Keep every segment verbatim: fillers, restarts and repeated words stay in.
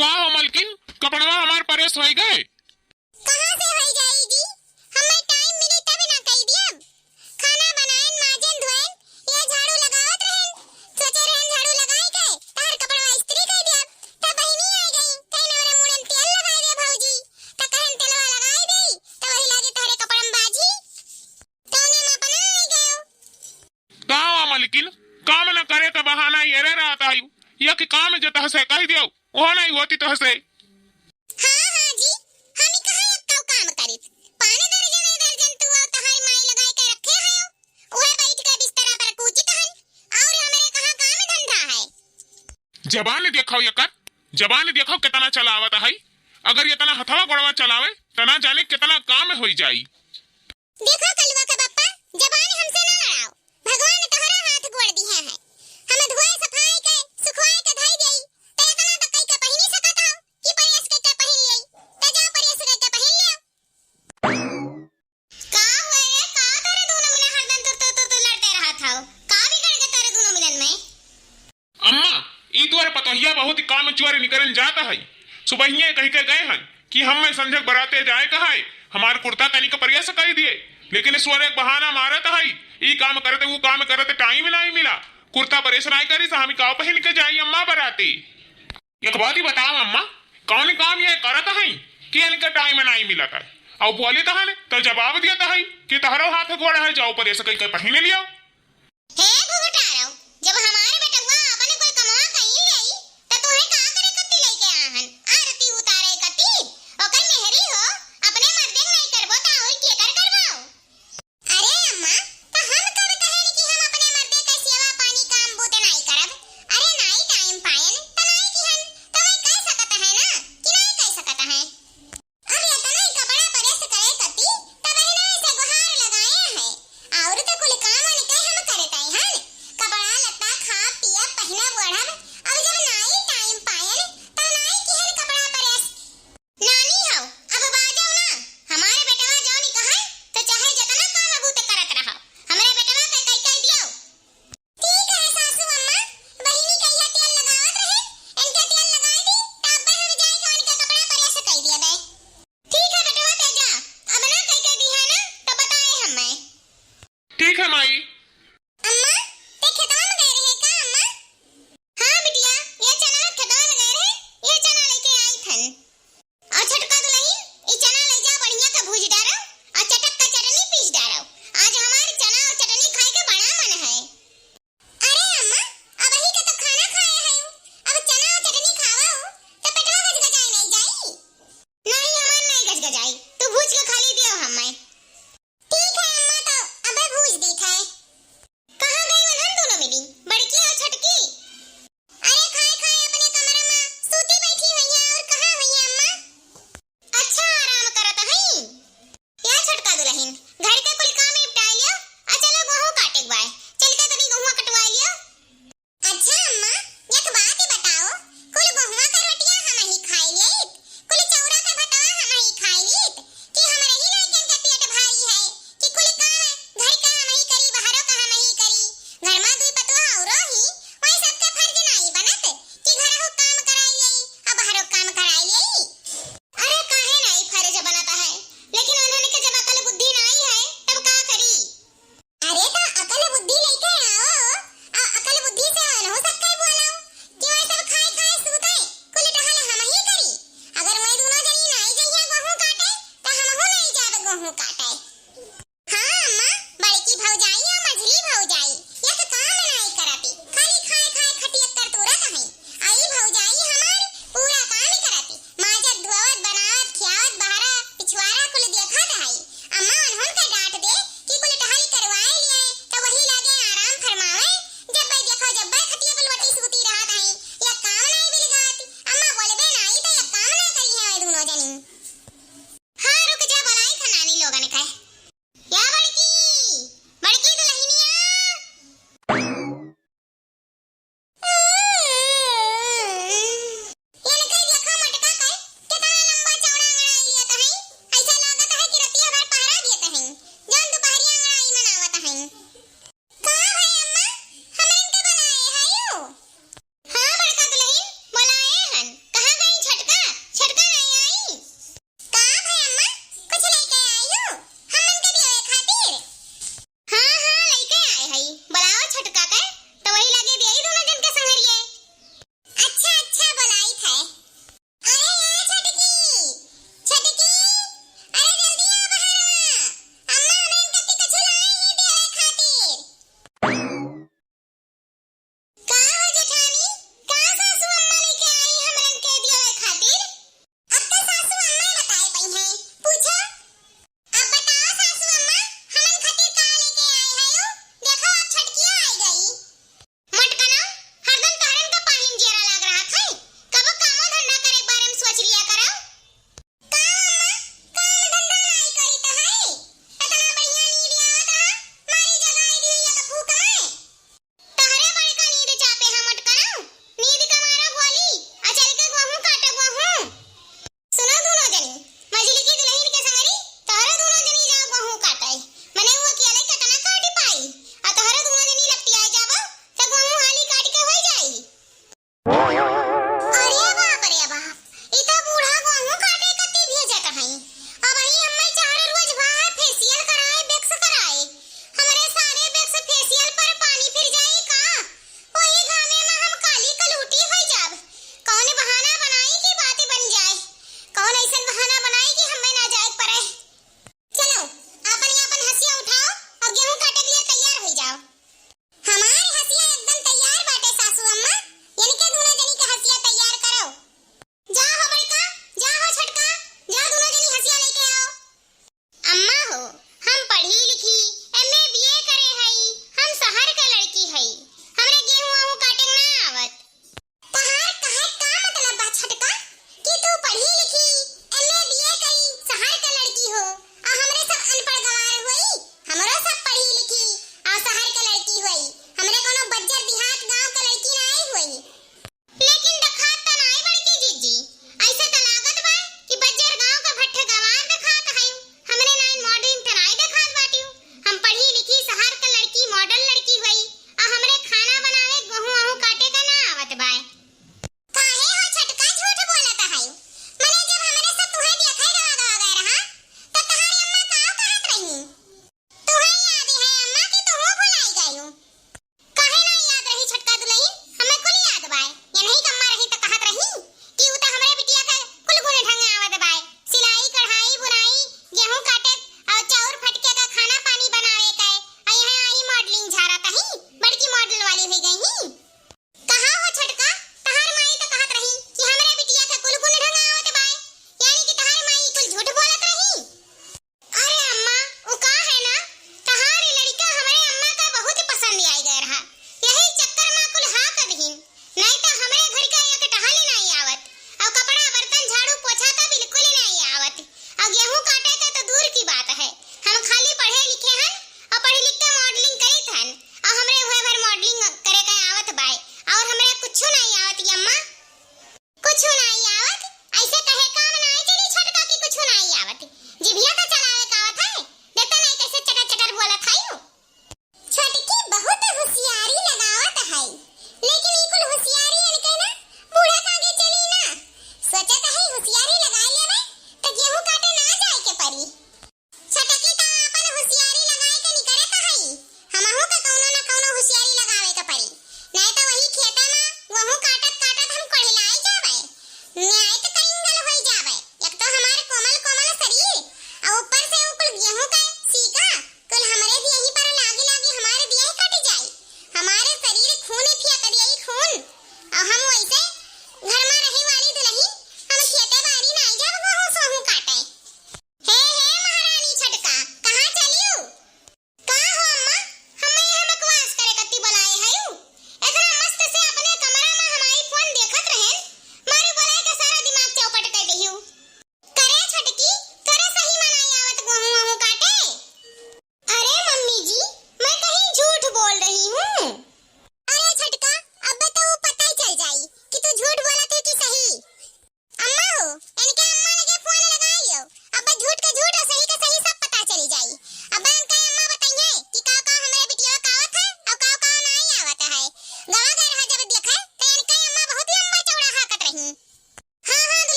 का हो मलकिन, कपड़वा हमार press होइ गए? कहाँ से होइ जाई जी? हमें time मिली तब ना कई दियब। खाना बनाएन, माजेन, धोएन, या झाड़ू लगावत रहेन। सोचे रहेन झाड़ू लगाए के, तहर कपड़वा इस्त्री कई दियब। तब बहिनी आइ गई, कहिन हमरे मूड़न तेल लगाए दे भौजी। त कहेन तेलवा लगाए देई, त वही लागे तहरे कपड़न बाजी। तौने में अपना आइ गयो। का हुआ मलकिन, काम न करे का बहाना ये रे रहत है, या कि काम जो तहसे कहि दियो, वो नहीं होती तहसे। हाँ, हाँ जी, हम ही कहाँ एक्कौ काम करित? पाने दर्जन दर्जन तू और तहारी माई लगाए के रखे हयो, उहे बैठ के बिस्तरा पर कूचित हन, और हमरे कहाँ काम धंधा है? जबान देखो एकर, जबान देखो कितना चलावत है। अगर इतना हथवा गोड़वा चलावे, त ना जाने कितना काम होई जाई। देखो कलुआ के बप्पा, जबान हमसे ना लड़ाओ। भगवान तोहरा हाथ गोड़ दिहे हैं। हम धोए सफाई के, सुखवाए के धई देई, त इतना त कई के पहिनी सकत हो कि press कई के पहिन लेई। त जाओ press कई के पहिन लेओ। का हुए रे, का तोरे दूनो मुने हरदम तू, तू, तू, तू लड़ते रहत हो? का बिगड़ गए तोरे दूनो मुनन में? अम्मा, ई तोहर पतोहिया बहुत ही काम चोर निकरन जात है। सुबहिये कहि के गए हन कि हम मैं संझक बराते जाए का है, हमार कुर्ता तनिक press कइ दिए, लेकिन ईश्वर एक बहाना मारत है, ई काम करते, वो काम करते time नहीं मिला, कुर्ता press नहीं करी, से हम का पहिन के जाई अम्मा बराते? एक बात ही बताओ अम्मा, कौन काम ये करत है कि इनके time नहीं मिलत है? और बोलित हन तो जवाब दियत है कि तहरो हाथ गोड़ है, जाओ press कइ के पहिन लियो। हे घुघुटारव, जब हमार बेटवा अपने कोई कमवा कहीं लेई, त तोहे का करे कत्ती लेके आहन? आरती उतारे कत्ती? ओकर मेहरी हो, अपने मर्दे नहीं करबो त और केकर करबो? अरे अम्मा, त हम कब कहन कि हम अपने मर्दे के सेवा पानी काम बूते नहीं करब? अरे नहीं time पायन, त नहीं किहन, त वही कह सकत है ना कि नहीं कह सकत है। अब एतना ही कपड़ा press करे कती त बहिनवे से गुहार लगाए हैं। और तो कुल काम उनके हम करत हन। कपड़ा लत्ता, खा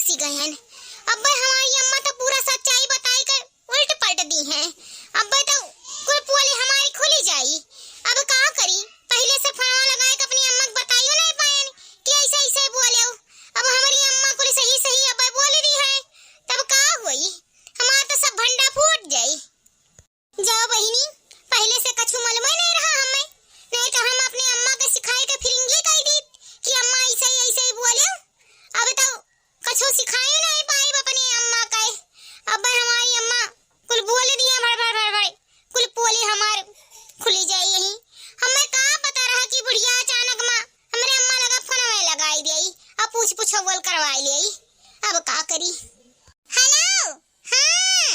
फंसी गए हैं। अब हमारी अम्मा तो पूरा सच्चाई बताई के उल्ट पलट दी हैं। अब तो कुल पोली हमारी खुली जाई। अब का करी, पहले से फोनवा लगाए के अपनी अम्मा के बताइयो नहीं पाएन कि ऐसे ऐसे बोले हो। अब हमारी अम्मा कुल सही सही अब बोल दी है, तब का होई? हमार तो सब भंडा फूट जाई। जाओ बहिनी, पहले से कछु मालूम ही नहीं रहा हमें, नहीं तो हम अपने अम्मा के सिखाए के फिरिंगी कह दी कि अम्मा ऐसे ही ऐसे ही बोले। अब तो कछु सिखाए नहीं पाई अपने अम्मा के। अब हमारी अम्मा कुल बोल दिया भर भर भर भर, कुल पोली हमार खुली जाई यही। हमें का पता रहा कि बुढ़िया अचानक माँ हमरे अम्मा लगा फोन में लगाई दिया, अब पूछ पूछो बोल करवाई ले। अब का करी? हेलो, हाँ,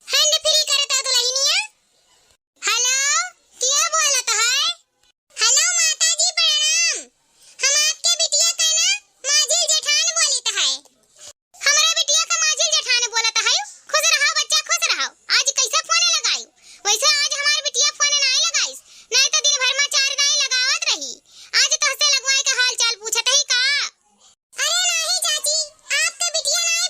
हैंड फ्री करता दुल्हनिया। हेलो, क्या बोलत है? हेलो माता जी प्रणाम, हम आपके बिटिया का ना माजिल जेठान बोलित है। हमरा बिटिया का माजिल जेठान बोलत है? खुश रहो बच्चा, खुश रहो। आज कैसे फोन लगाई? वैसे आज हमार बिटिया फोन नहीं लगाइस, नहीं तो दिन भर में चार दाई लगावत रही। आज तोहसे लगवाए के हाल चाल पूछत ही का? अरे नहीं चाची, आपके बिटिया नहीं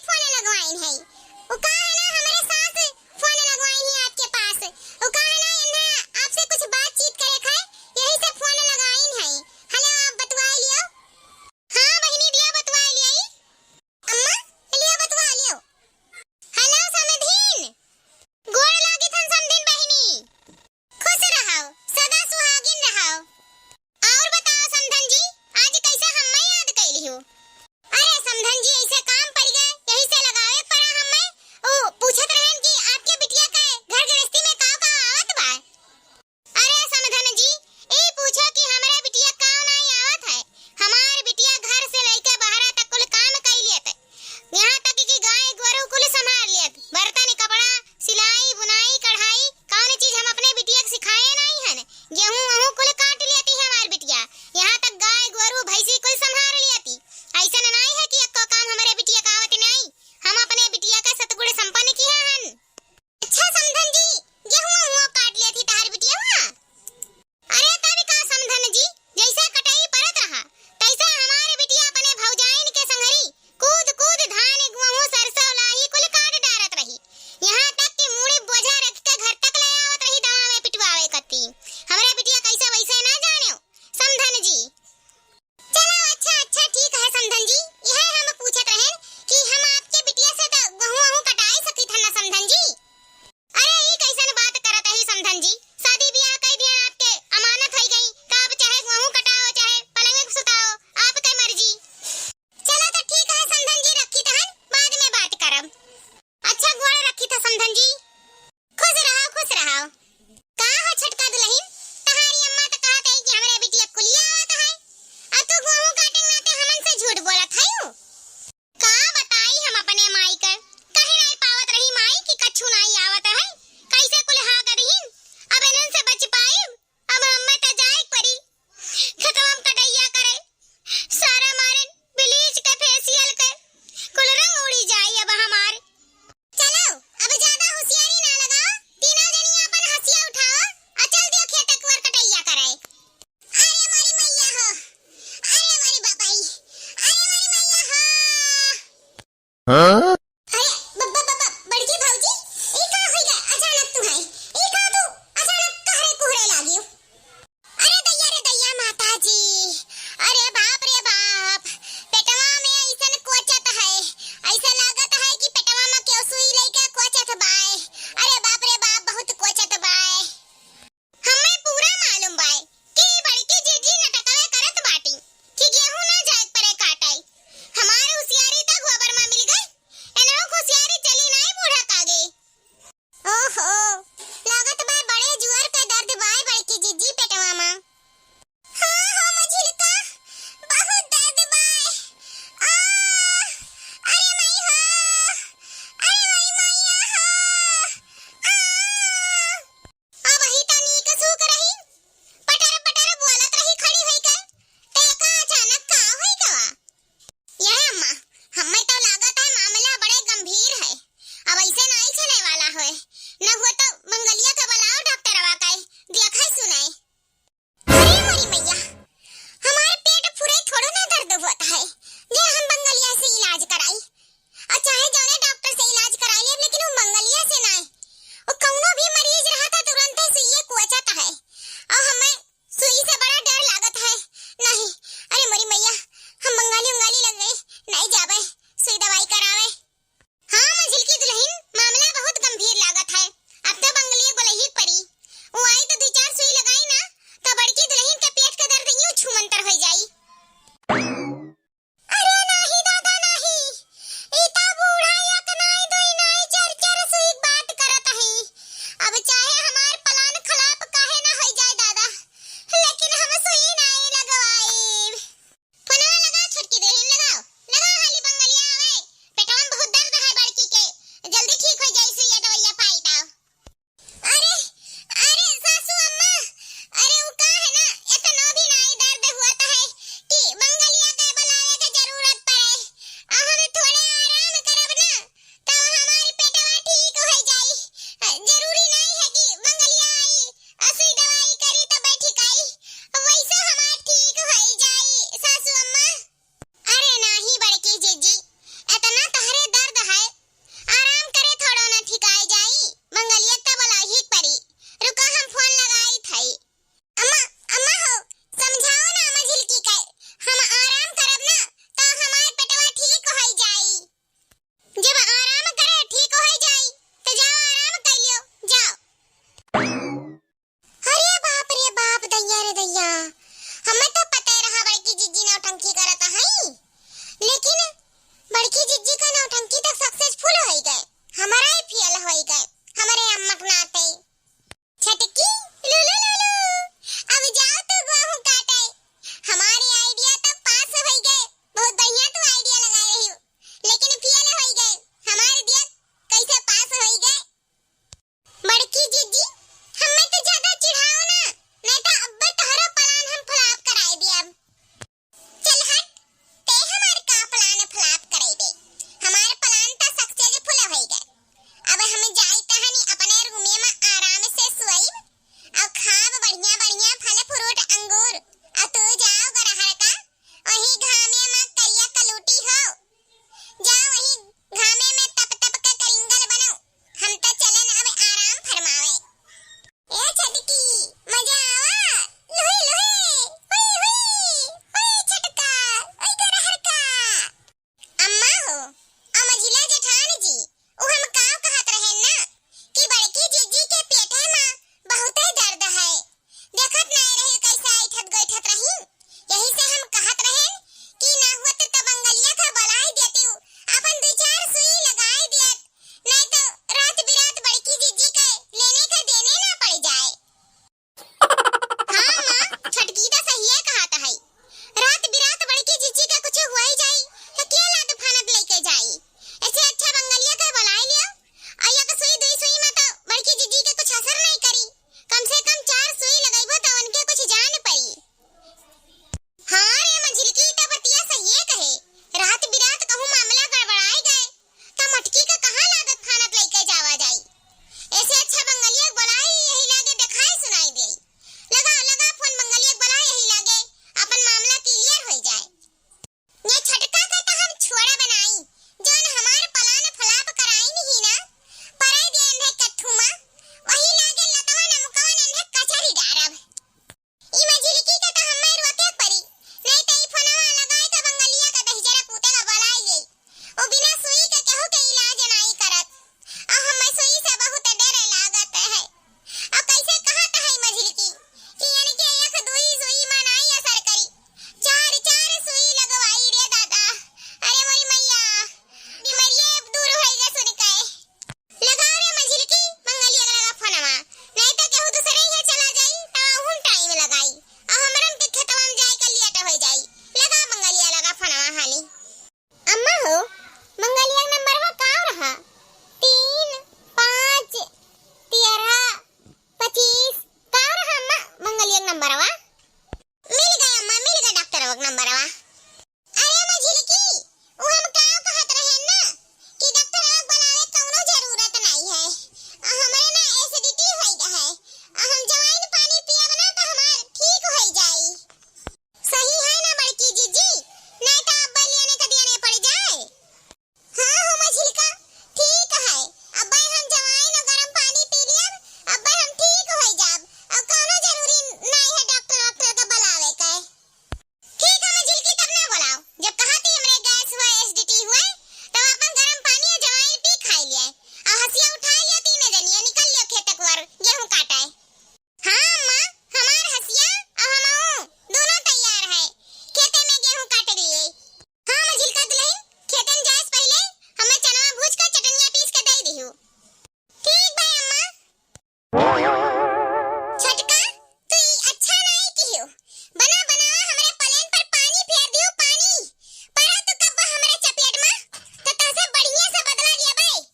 बना बनावा हमरे plan पर पानी फेर दियो, पानी। पड़ा तो कब हमरे चपेट मा, तो तहसे बढ़िया से बदला लिया बे।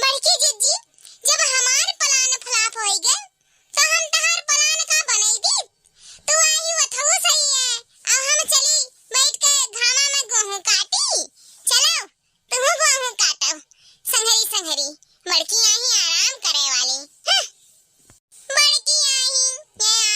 बड़की जिज्जी, जब हमार plan flop होई गए, तो हम तहार plan का बनाई दी? तू आई वथऊ सही है, अब हम चली बैठ के घामा में गेहूं काटी। चलो, तुहू गेहूं काटो, संघरी संघरी, बड़की आई आराम करे वाली। हं। बड़की आई, ये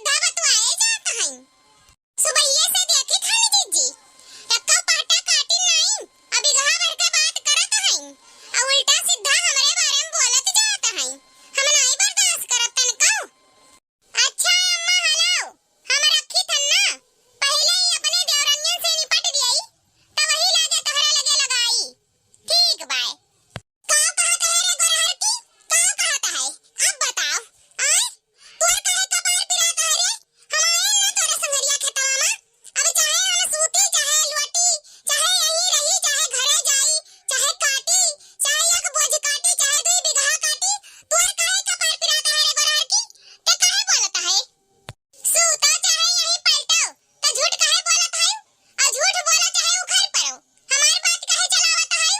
का बतुआए जात हईं? सुबहिये से देखित हन जीजी, एक्को पहटा काटिन नाहीं, अब बिगहा भर के बात करत हईं, आ उल्टा सीधा हमरे बारे में बोलत जात हईं। हम नाहीं बर्दाश्त करब तनिको। अच्छा अम्मा, हेलो, हम रखित हन ना, पहिले ही अपने देवरनियन से निपट लियाई, त वही लागे तोहरे लगे लगाई। ठीक बाय। का कहत है रे गोरहर की? का कहत है? अब बताओ। आय? तोर काहे कपार पिरात है रे? हम आए ना तोरे संघरिया खेतवा मा। अब चाहे हम सूती, चाहे लोटी, चाहे यहीं रही, चाहे घरे जाई, चाहे काटी, चाहे एक बोझ काटी, चाहे दुई बिगहा काटी, तोर काहे कपार पिरात है रे गोरहर की? ते काहे बोलत है? सूतो चाहे यहीं पलटो, त झूठ काहे बोलत है? अउर झूठ बोलो चाहे उखड़ पड़ो, हमार बात काहे चलावत है?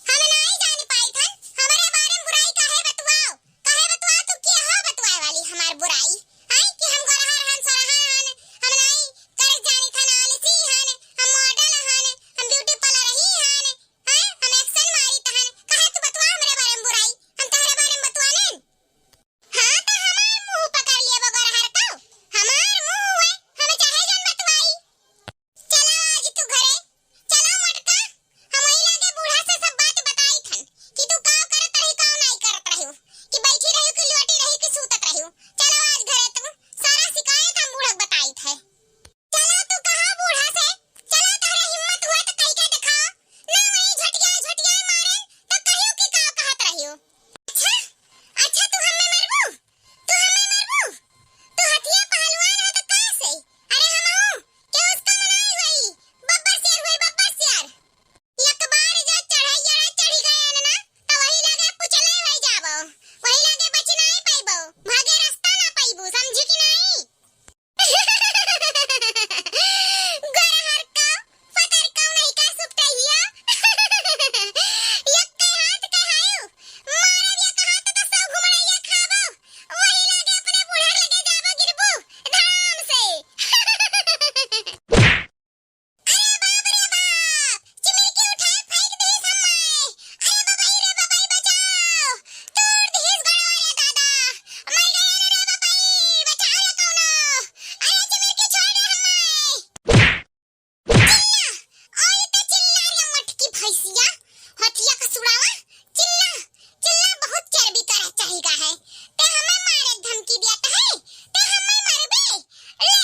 हम नाई जान पाइत हन, हमरे बारे में बुराई काहे बतुआओ? काहे बतुआओ? तू के हो बतुआए वाली हमार बुराई? हैं कि हम गोरहर हन, सोरहर हन, हम नाई करे जानित हन, आलसी हन, हम मॉडल हन, हम ब्यूटी पार्लर ही हन, हैं? हम एक्शन मारित हन, काहे तू बतुआ हमरे बारे में बुराई? हम तोहरे बारे में बतुआनेन? हाँ, त हमार मुँह पकड़ लिया बगोरहर को, हमार मुँह है, हम चाहे जन बतुआई। चलो आज तू घरे, चलो मोटका, हम वही लागे बूढ़ा से सब बात बताई थन कि तू का करत रही, का नाई करत रही, कि बैठी रही, कि लोटी रही, कि सूतत रही। चलो आज घरे तू, सारा शिकायत हम बूढ़ा के बताई थे। चलो तू कहा बूढ़ा से, चलो तोहरे हिम्मत हुआ तो कह के दिखाओ, ना वही झटिया झटिया मारे तो कहियो कि का कहत रहियो। अच्छा, अच्छा तू हमें मरबू, तू हमें मरबू, तू हथिया पहलवान हो तो कैसे? अरे हम हूँ, के उसका मनाई हुई, बब्बर शेर हुई, बब्बर शेर। एक बार जो चढ़ैया चढ़ी गए ना, तो वही लागे पुचले होई जाबो, वही लागे बच नाई पाइबो, भागे रास्ता ना पाइबो, समझी कि नाई? गोरहर का, पतर का नहीं का सुपटैया। यक्के हाथ के हायो, मारब एक हाथ तो सौ घुमड़ैया खाबो, वही लागे अपने बूढ़ा लगे जाबो गिरबो, धाम से। अरे बाप रे बाप! चिमिरकी उठाए फेंक दिहिस हम्मे। अरे बबई रे बबई बचाओ! तोड़ दिहिस गड़वा रे दादा! मर गए रे बबई! बचाओ रे कौनो! अरे चिमिरकी छोड़ दे हम्मे! चिल्ला! ओए त चिल्ला रे मटकी भैंसिया! हथिया का सुड़ावा! चिल्ला! चिल्ला बहुत चर्बी का रह चाहिएगा है। ते हमें मारे धमकी दिया त है? ते हमें मरबे? ले!